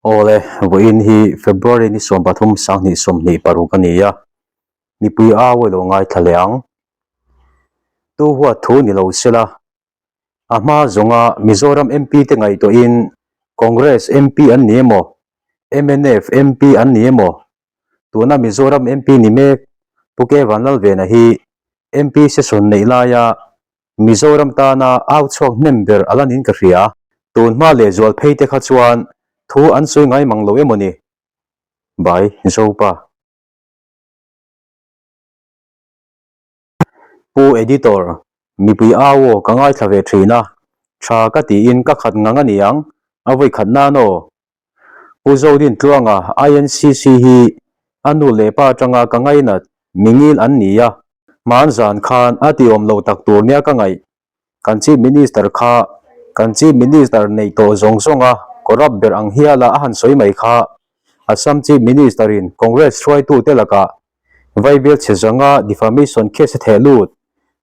Awle, vawiin hi February ni 13 2026 a ni a, mipui au a lo ngaithla leh ang. Tu huat thu ni lo sela, a hma zawnga Mizoram MP te ngaihtuahin Congress MP an ni emaw, mnf MP an ni emaw, tuna Mizoram MP ni mek Pu K Vanlalvena hi MP session neih laia Mizoram tana au chhuak hnem ber a la niin ka hria. Tun hma leh zual phei te kha chuan thu an sawi ngai mang lo emaw ni? By Zopa. Pu Editor, mipui au aw ka ngaithla ve thin a, tha ka tiin ka khat ngang a ni ang, a vawi khat nan aw. Pu Zodin Tluanga INCC hi a nu leh pa atanga ka ngainat mingil an ni a, hman zan khan a ti awm lo tak tur nia ka ngaih. Kan Chief Minister kha kan Chief Minister neih tawh zawng zawnga corrupt ber ang hiala a han sawi mai kha Assam Chief Minister in Congress hruaitute lakah Vaibel chhe zanga defamation case a theh lut.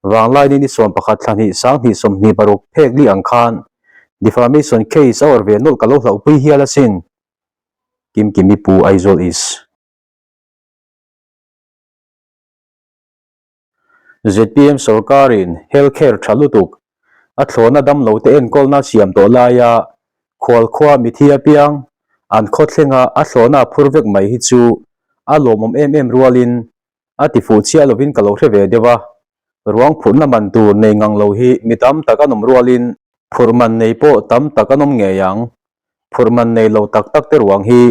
Vanglaini ni 11 thla hnih 2026 phek li ang khan defamation case a awrh ve nawlh ka lo hlauhpui hial asin. Kimkimi Pu Aizawl East. Zpm sorkarin health care tha lutuk a thlawhna damlo te enkawlna siam tawh laia khualkhua mithi apiang an khawthlenga a thlawhna phur vek mai hi chu a lawmawm em em rualin a ti fuh chiah lovin ka lo hre ve deuh a. Ruang phurhna man tur nei ngang lo hi mi tam tak an awm rualin phurh man nei pawh tam tak an awm ngei ang. Phurh man nei lo tak tak te ruang hi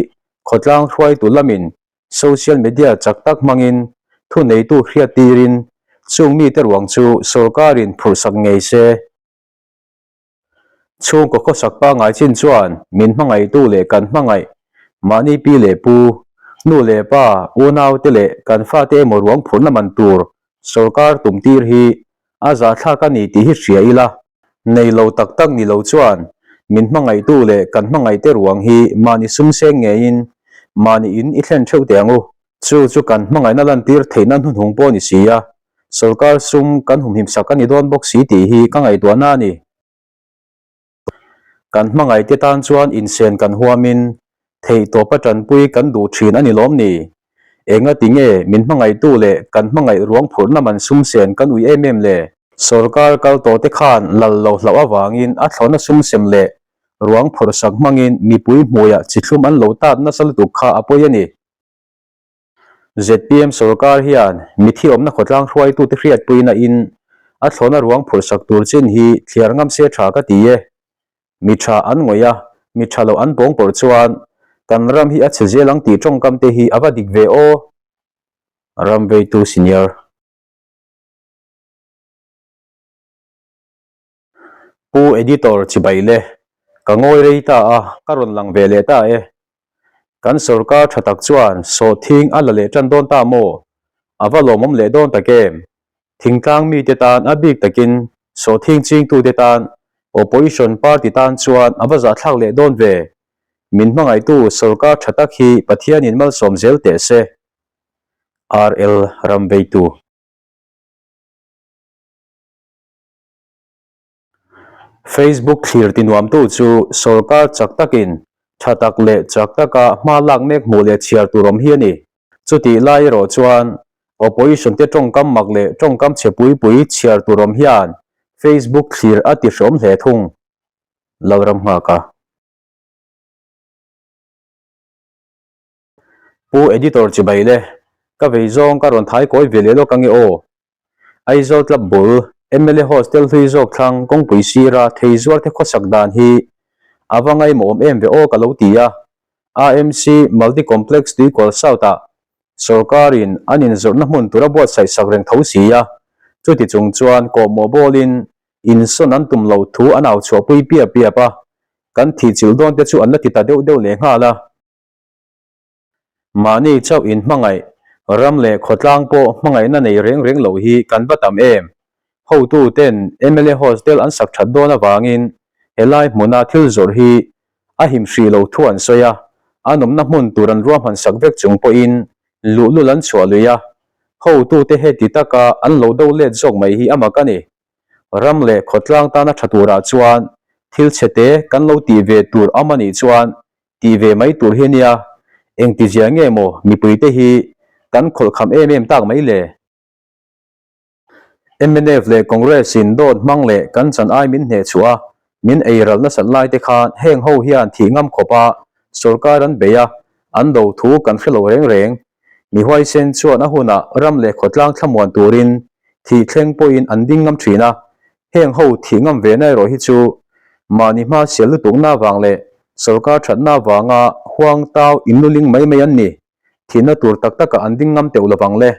khawtlang hruaitu lamin Social media chak tak hmangin thuneitu hriat tirin chung mite ruang chu sorkarin phurhsak ngei se. Chhungkaw khawsak pangngai chin chuan min hmangaihtu leh kan hmangaih mahni pi leh pu, nu leh pa, unaute leh kan fate emaw ruang phurhna man tur sorkar tum tir hi a zahthlak a ni tih hi hria ila. Nei lo tak tak ni lo chuan min hmangaihtu leh kan hmangaihte ruang hi mahni sum seng ngeiin mahni in i thlen theuh teh ang u. Chu chu kan hmangaihna lantir theihna hnuhnung pawh ni si a, sorkar sum kan humhim sak a ni dawn bawk si tih hi ka ngaihtuahna a ni. Kan hmangaihte tan chuan insen kan huamin theihtawpa tanpui kan duh thin a ni lawm ni? Enga ti nge min hmangaihtu leh kan hmangaih ruang phurhna man sum sen kan ui em em le? Sorkar kal tawh te khan lal lo hlauh avangin a thlawhna sum sem leh ruang phurhsak hmangin mipui hmuiah chithlum an lo tat nasa lutuk kha a pawi a ni. Zpm sorkar hian mithi awmna khawtlang hruaitute hriatpuina in a thlawhna ruang phurhsak tur chin hi thliar ngam se tha ka ti e. Mi tha an ngawih a, mi tha loh an pawng pawrh chuan kan ram hi a chhe zel ang tih tawngkam te hi a va dik ve aw. Ram veitu senior. Pu Editor chibai le, ka ngawi rei ta a, ka rawn lang ve leh ta e. Kan sorkar tha tak chuan sawhthing a la leh tan dawn ta maw? A va lawmawm leh dawn tak em? Thingtlang mite tan a bik takin sawhthing chingtute tan, opposition party tan chuan a va zahthlak leh dawn ve. Min hmangaihtu sorkar tha tak hi Pathianin malsawm zel teh se. RL Ramveitu. Facebook thlir tinuamtu chu sorkar chak takin tha tak leh chak taka hma lak mek hmuh leh chhiar tur awm hi a ni. Chutih lai erawh chuan opposition te tawngkam mak leh tawngkam chhe pui pui chhiar tur awm hian Facebook thlir a ti hreawm hle thung. Lalram nghak a. Pu Editor chibai le, ka vei zawng ka rawn thai kawi ve leh lawk ange aw. Aizawl Club bul mla Hostel hlui zawk thlang kawngpui sira thei zuar te khawsak dan hi a va ngaimawm em ve aw ka lo ti a. AMC Multi Complex Tuikual South ah sorkarin an inzawrhna hmun tura buatsaih sak reng tho si a, chuti chung chuan kawhmawh bawlin insawn an tum loh thu an au chhuahpui piap piap a, kan thihchilh dawn te chu an la ti ta deuh deuh lehnghal a. Mahni chauh in hmangaih, ram leh khawtlang pawh hmangaihna nei reng reng loh hi kan va tam em? Hotu ten mla hostel an sak that dawn avangin helai hmuna thil zawrh hi a him hrih lo thu an sawi a, an awmna hmun tur an ruahman sak vek chung pawhin luhlul an chhuah lui a, hotu te heti taka an lo do let zawk mai hi a mak a ni. Ram leh khawtlang tana tha turah chuan thil chhe te kan lo tih ve tur awm a nih chuan. Tih ve mai tur hi a nia, engtizia nge maw mipuite hi kan khawlhkham em em tak mai le? Mnf leh Congress in dawt hmang leh kan chan ai min hneh chhuah a, min ei ral nasat lai te khan heng ho hian thih ngam khawp a sorkar an bei a, an do thu kan hre lo reng reng. Mi huaisen chuan a hunah ram leh khawtlang thlamuan turin thih thleng pawhin an ding ngam thin a, heng ho thih ngam ve na erawh hi chu mahni hma sial lutukna avang leh sorkar thatna avanga huang tau inluling mai mai an ni. Thihna tur tak takah an ding ngam teuh lovang le.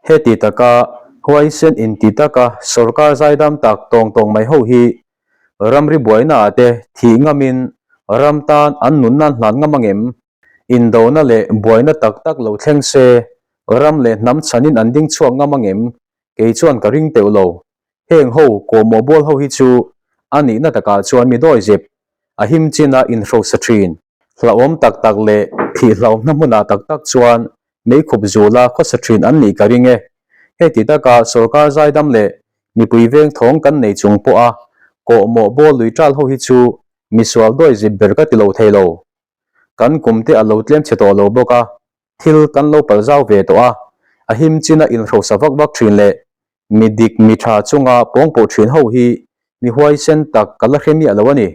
Heti taka huaisen inti taka sorkar zaidam tak tawng tawng mai ho hi ramri buainaah te thih ngamin ram tan an nunna an hlan ngam angem? Indona leh buaina tak tak lo thleng se ram leh hnam chhanin an ding chhuak ngam angem? Kei chuan ka ring teuh lo. Heng ho kawhmawh bual ho hi chu a nihna takah chuan mi dawi zep, a him china inhrosa thin. Hlauhawm tak tak leh thih hlauhna hmunah tak tak chuan meikhup zula khawsa thin an nih ka ring e. Heti taka sorkar zaidam leh mipui veng thawng kan nei chung pawha kawhmawh bawl lui ṭal ho hi chu misual dawi zip ber ka ti lo thei lo. Kan kum te a lo tlem chhe tawh lo bawk a, thil kan lo pal zau ve tawh a, a him china inhrosa vak vak thin leh mi dik mi tha chunga pawngpawh thin ho hi mi huaisen tak ka la hre miah lo a ni.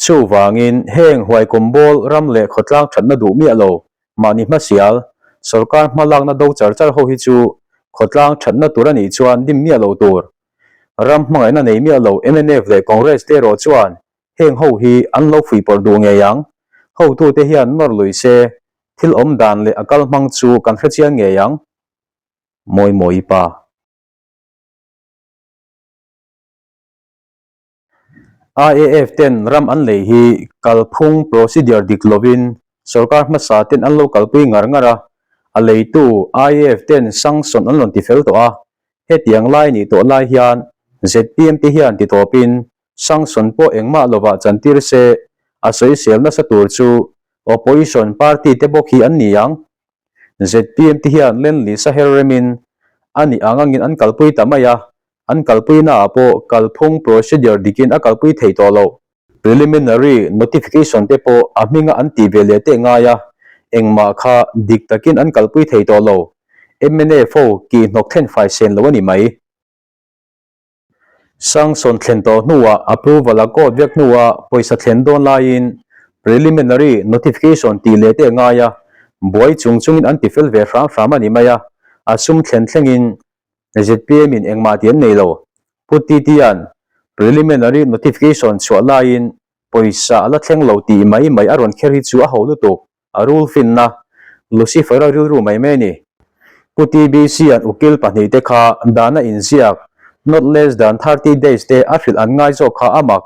Chuvangin heng huaikum bawl ram leh khawtlang thatna duh miah lo mahni hmasial sorkar hmalakna do char char ho hi chu khawtlang thatna tur a nih chuan dim miah lo tur. Ram hmangaihna nei miah lo mnf leh Congress te erawh chuan heng ho hi an lo fuihpawrh duh ngei ang. Hotute hian nawr lui se thil awm dan leh a kal hmang chu kan hrechiang ngei ang. Mawimawi pa. IAF ten ram an lei hi kalphung procedure dik lovin sorkar hmasa ten an lo kalpui ngar ngar a, a leitu IAF ten sanction an rawn ti fel tawh a, hetiang lai nih tawh lai hian zpm te hian ti tawpin sanction pawh engmah lovah chantir se a sawisel nasa tur chu opposition party te bawk hi an ni ang. Zpm te hian Lenlisa her remin a nih ang angin an kalpui ta mai a, An kalpuina ah pawh kalphung procedure dikin a kalpui thei tawh loh. Preliminary notification te pawh a hminga an tih ve leh teh ngai a, engmah kha dik takin an kalpui thei tawh lo. Mnf ho kih hnawk thlen fai sen lo a ni mai. Sanction thlen tawh hnuah approval a court vek hnua pawisa thlen dawn laiin preliminary notification tih leh teh ngai a, buai chung chungin an tifel ve hram hram a ni mai a, a sum thlen thlengin Zpm in engmah tih an nei lo. Pu Titia'n preliminary notification chhuah laiin pawisa a la thleng lo tih mai mai a rawn kher hi chu a ho lutuk, a rul finna Lucifer-a rilru mai mai a ni. Pu TBC-a'n ukil pahnihte kha dana inziak not less than 30 days te a hrilh an ngai zawk kha a mak.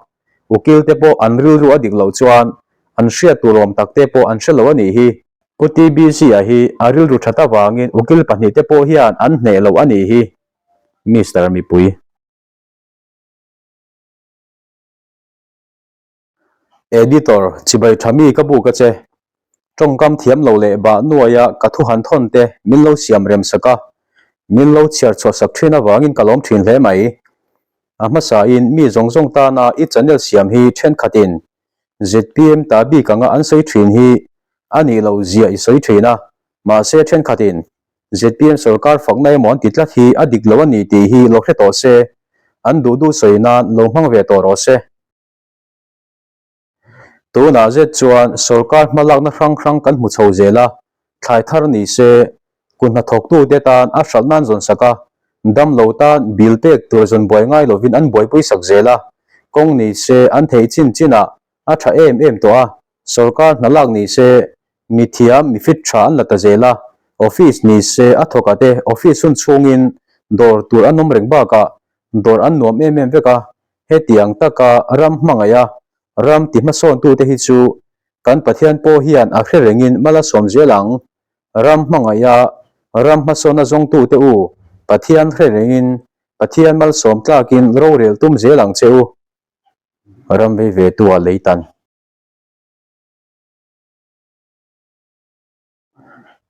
Ukil te pawh an rilru a dik loh chuan an hriat tur awm tak te pawh an hre lo a nih hi. Pu TBC-a hi a rilru that avangin ukil pahnihte pawh hian an hneh loh a nih hi. Mister Mipui. Editor, Chibai tha mi ka buk a che. Tawngkam thiam lo leh bah nuaia ka thu han thawn te min lo siam rem sak a, min lo chhiar chhuah sak thin avangin ka lawm thin hle mai. A hmasain mi zawng zawng tana i channel siam hi thenkhatin zpm ta bik anga an sawi thin hi a nih loh zia i sawi thin a, mahse thenkhatin zpm sorkar fakna emaw an ti tlat hi a dik lo a ni tih hi lo hre tawh se, an duh duh sawi nan lo hmang ve tawh rawh se. Tunah zet chuan sorkar hmalakna hrang hrang kan hmu chho zel a, thlai thar ni se, kut hnathawktute tan a hralh nan zawn sak a, damlo tan bill pek tur zawn buai ngai lovin an buaipui sak zel a, kawng ni se an theih chin chinah a tha em em tawh a, sorkar hna lak ni se mithiam mi fit tha an la ta zel a, office ni se a thawk a te office hun chhungin dawr tur an awm reng bakah dawr an nuam em em vek a, Hetiang taka ram hmangaih a, ram ti hmasawntute hi chu kan Pathian pawh hian a hre rengin mal a sawm zel ang. Ram hmangaih a, ram hmasawn a zawngtute u, Pathian hre rengin Pathian malsawm tlakin rorel tum zel ang che u. Ram vei ve tu ah lei tan.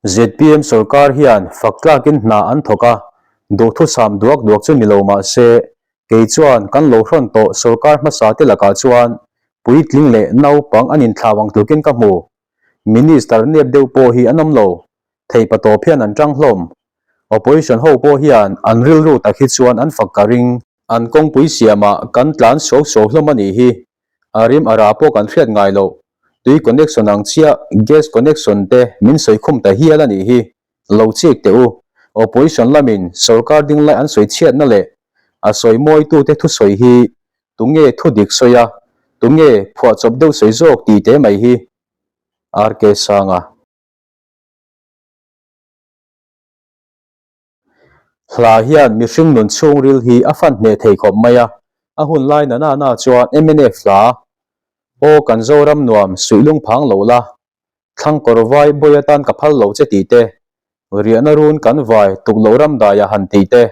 Zpm sorkar hian fak tlakin hna an thawk a, duhthusam duak duak chu ni lo mah se, kei chuan kan lo hrawn tawh sorkar hmasa te lakah chuan Puitling leh naupang an inthlau ang tlukin ka hmu. Minister nep deuh pawh hi an awm lo. Theihpatawp hian an tang hlawm. Opposition ho pawh hian an rilru tak hi chuan an fak ka ring. An kawngpui siamah kan tlan suau suau hlawm a nih hi. A rim a ra pawh kan hriat ngai loh. Tui connection ang chiah gas connection te min sawi khum ta hial a nih hi. Lo chik teh u. Opposition lamin sorkar ding lai an sawi chhiatna leh a sawi mawitute thusawi hi tunge thu dik sawi a, tunge phuahchawp deuh sawi zawk tih te mai hi. RK Sanga. Hla hian mihring nun chhungril hi a fan hneh thei khawp mai a, a hun lai na na na chuan mnf hla, Aw kan Zoram nuam suih lung phang lo la, thlang kawr vai bawi atan ka phal lo che tih te, riahna run kan vai tuk loh ram dai a han tih te,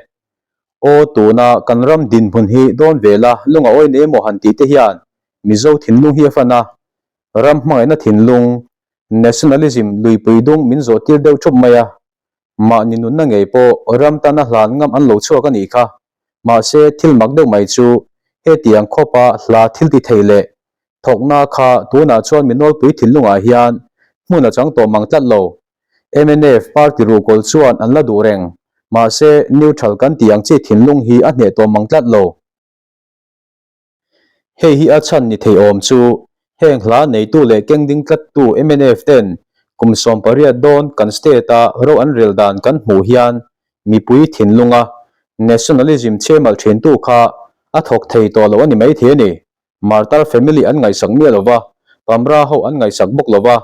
Aw tuna kan ram dinhmun hi dawn ve la lung a awi nei emaw han tih te hian Mizo thinlung hi a fan a, ram hmangaihna thinlung, nationalism, luipui dung min zawh tir deuh thup mai a. Mahni nunna ngei pawh ram tana hlan ngam an lo chhuak a nih kha. Mahse, thil mak deuh mai chu hetiang khawpa hla thil ti thei leh thawkna kha tunah chuan mi nawlpui thinlungah hian hmun a chang tawh mang tlat lo. Mnf party ruhkawl chuan an la duh reng. Mahse, neutral kan tih ang chi thinlung hi a hneh tawh mang tlat lo. Hei hi a chhan ni thei awm chu heng hla neitu leh keng ding tlattu mnf ten kum 18 dawn kan state a ro an rel dan kan hmuh hian mipui thinlunga nationalism chhemal thintu kha a thawk thei tawh lo a ni maithei a ni. Martar family an ngaihsak miah lova, Pamra ho an ngaihsak bawk lova,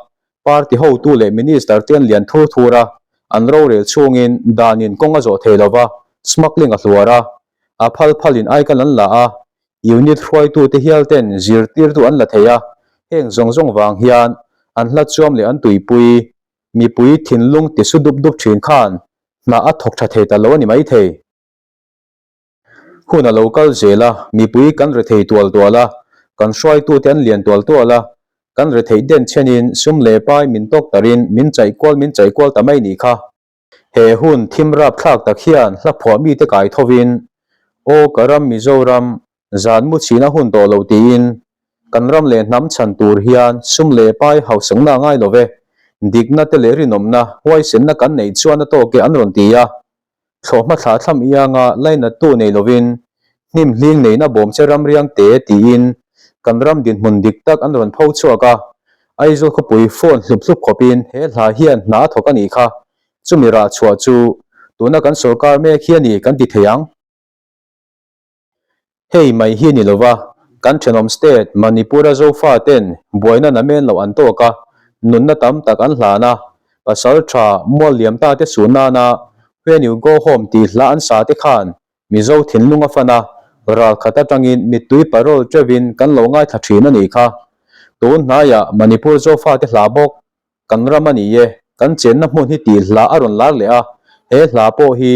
party hotu leh minister te an lian thur thur a, an rorel chhungin danin kawng a zawh thei lova, smuggling a hluar a, A phal phalin aikal an la a, unit hruaitute hial ten zirtirtu an la thei a, heng zawng zawng vang hian an hla chuam leh an tuipui mipui thinlung ti su dup dup thin khan hna a thawk tha thei ta lo a ni maithei. Hun a lo kal zel a, mipui kan rethei tual tual a, kan hruaitute an lian tual tual a, kan retheih den chenin sum leh pai min tawk tarin min chaih kual min chaih kual ta mai nih kha. He hun thim rapthlak tak hian hla phuah mite kai thovin, Aw ka ram Mizoram, zan mu chhin a hun tawh lo tiin, kan ram leh hnam chhan tur hian sum leh pai hausakna a ngai lo ve, dikna te leh rinawmna, huaisenna kan neih chuan a tawk e an rawn ti a. Thlawhhma thlah thlam ianga lainattu nei lovin, hnim hling neihna bawm che ram riang te tiin kan ram dinhmun dik tak an rawn pho chhuak a. Aizawl khawpui phone hlup hlup khawpin he hla hian hna a thawk a nih kha. Chumi rah chhuah chu tuna kan sorkar mek hi a ni kan ti thei ang. Hei mai hi a ni lova, kan thenawm state Manipur-a Zofa ten buaina namen loh an tawk a, nunna tam tak an hlan a, pasal tha mual liam ta te suh nana When you go home tih hla an sa te khan Mizo thinlung a fan a, ral khat atangin mittui parole teuhin kan lo ngaithla thin a nih kha. Tun hnaiah Manipur Zofa te hla bawk Kan ram a ni e, kan chenna hmun hi tih hla a rawn lar leh a, he hla pawh hi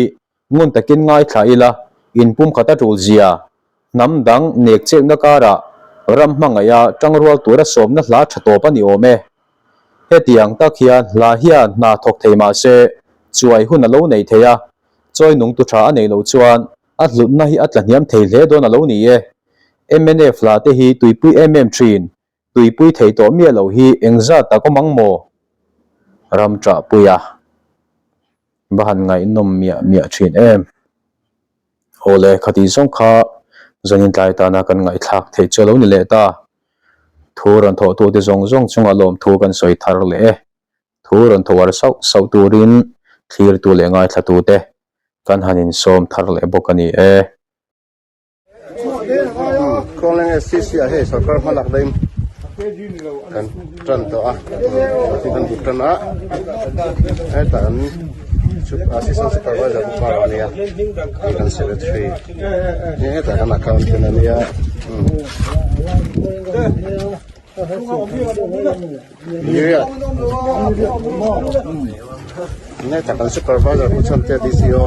ngun takin ngaithla ila, inpum khat a tul zia, hnam dang nek chekna karah ram hmangaih a tangrual tura sawmna hla tha tawp a ni awm e. Hetiang tak hian hla hian hna thawk thei mah se, chuai hun a lo nei thei a, chawi nung tu tha a nei loh chuan a hlutna hi a tlahniam thei hle dawn a lo ni e. Mnf hla te hi tuipui em em thin, Tuipui thei tawh miah loh hi engzat tak awm ang maw? Ram ṭahpuia va han ngaihnawm miah miah ṭhin em. Aw le, khatih zawng kha zanin tlai tana kan ngaihthlak theih chu a lo ni leh ta. Thu rawn thawhtute zawng zawng chunga lawmthu kan sawi thar leh e. Thu rawn thawhar sauh sauh turin thlirtu leh ngaithlatute kan han insawm thar leh bawk a ni e. Kawng SCC ah hei sorkar hma lak daih kan tan tawh a kan buk tan a hetah an assistant supervisor buk mar a nia hei kan secretary hetah kan accountant a nia. Hetah kan supervisor pu Chhantea DCO.